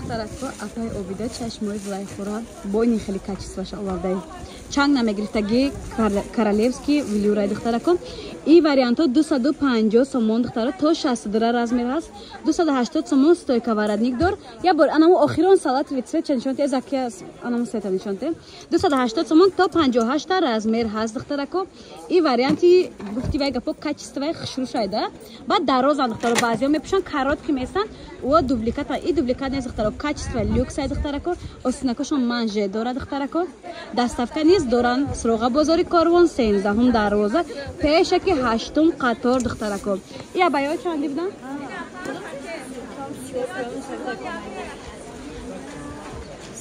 Духтарако, апай Обида чашмои Зулайхора бо ин хеле качествоша овардаи. Чанг намегирифтаги королевский велюрай, духтарако. И вариантҳо 250 сомон, духтаро, то 62 размер ҳаст. 280 сомон стойка воротник дор. Я бор анаму охирон салатовый цвет ча нишон те, заки анаму цвета нишон те. 280 сомон то 58 размер ҳаст, духтарако. И варианти гуфти вай гапо качествои хушрӯшай да. Баъд дарозан, духтаро, баъзеҳо мепӯшанд, короткий местанд, о дубликата. И дубликат нест, духтаро, качество люксай, духтарако. Остинакошон манже дора, духтарако. Доставка низ доранд. Суроға бозори Корвон, 13-ум дарвоза, пешаки 8-ум қатор, духтарако. И абаё чанди будан?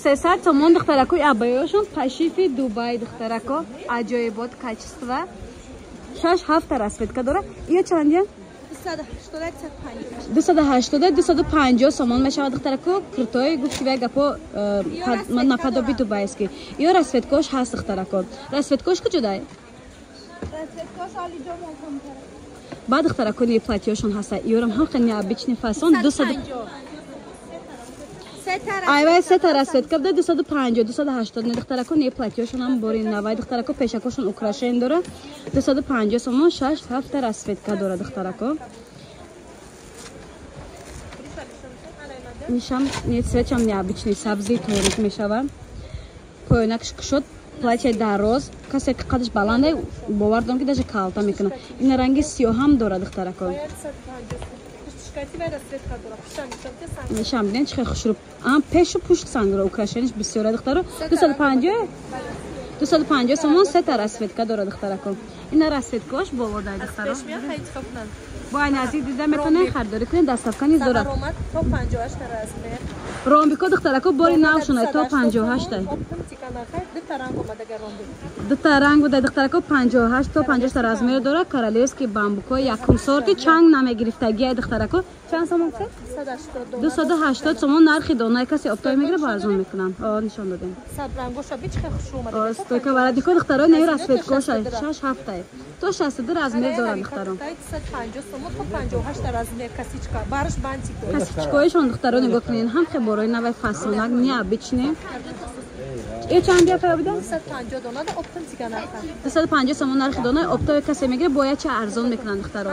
300 сомон, духтарако, и абаёшон пашифи Дубай, духтарако, аҷоибот качество. 6-7 расцветка дора. Ия чандия? 280 250 сомон мешавад, духтарако. Крутой гуфти вай гапо наподоби дубайский. Ё расцветкош ҳаст, духтарако. Расцветкош куҷодай? Баъд, духтарако, не платьёшон ҳаста. Ёрам ҳам хеле необычный фасон. 200 айвай сета расцветка буда 250 280 не, духтарако, не платьёшон ҳам бори навай, духтарако, пешакошон украшен дора. 250 сомон 6-7 расцветка дора, духтарако. Нишам не цветчам необычный сабзи торик мешава. Поёнакш кушод, платье дароз, касе ки қадаш баланда, бовар дорам ки даже калта мекунад. Ин ранги сиёҳам дора, духтарако. Нишам бинед чӣ хел хушрӯ. Ам пешу пушт санг дора, украшениш бисёра, духтаро. 250 250 сомон сета расцветка дора, духтарако. Ина расцветкош болодай, духтаро. Бо ай наздик дида метавонед харидорӣ кунед, доставка низ дорад. Ромбико, духтарако, бори навшона то 58. Дута ранг буда, духтарако, 58 то 58 размер дора. Королевский бамбуко якум сорти чанг намегирифтагия, духтарако. Чанд сомон гуфтед? 280 сомон нархи дона. Касе оптовый мегира, бо арзон мекунам. О, нишон додем. Стойка воротнико, духтаро, не расцветкоша 6-7 то 62 размер доранд, духтаро. Косичкоишон, духтаро, нигоҳ кунед, ҳам хел борои навай фасонак необычный. Э чанд бия фая буда? 250 сомон нархи дона. Оптовый касе мегира, бояд ча арзон мекунанд, духтаро.